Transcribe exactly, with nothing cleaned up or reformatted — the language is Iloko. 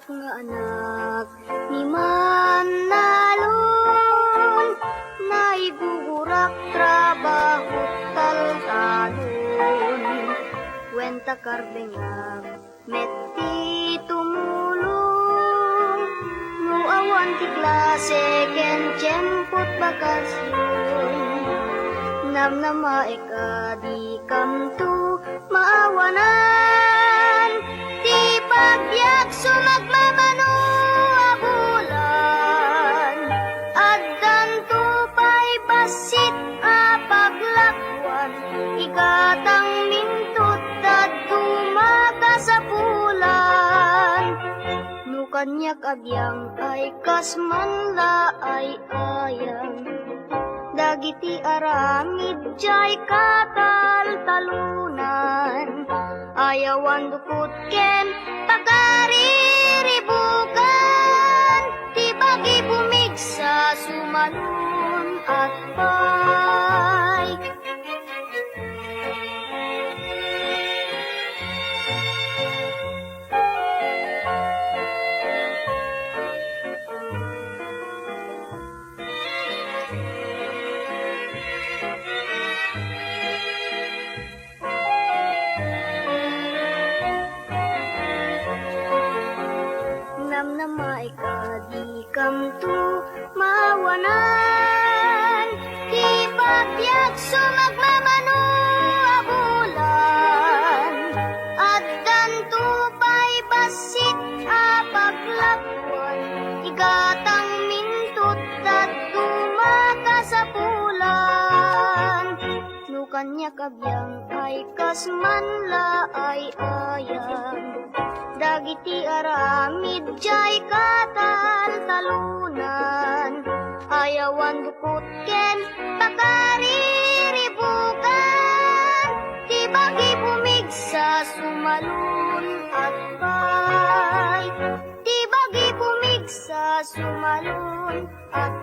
Nga anak ni Mannalon, naigugurak trabaho taltalon. Wen ta karbengag met ti tumulong, no awan ti klase ken tiempot bakasyon. Namnamaek a dikamto maawanan ti pagbiag sumagmamano a bulan. Addanto pay bassit a paglakuan, igatang mintot dadduma kasapulan. No kaniak a biang ay kas manla ay ayam. Dagiti aramid jay kataltalunan, ayawan dukot ken pakariribukan, ti bagi bumigsa sumanon at pay. Namnamaek a dikamto maawanan ti pagbiag sumagmamano a bulan. Addanto pay bassit a paglakuan, igatang mintot dadduma kasapulan. No kaniak a biang ay kas manla ay ayam. Dagiti aramid jay kataltalunan, ayawan dukot ken pakariribukan, ti bagi bumigsa sumanon at pay. Ti bagi bumigsa sumanon at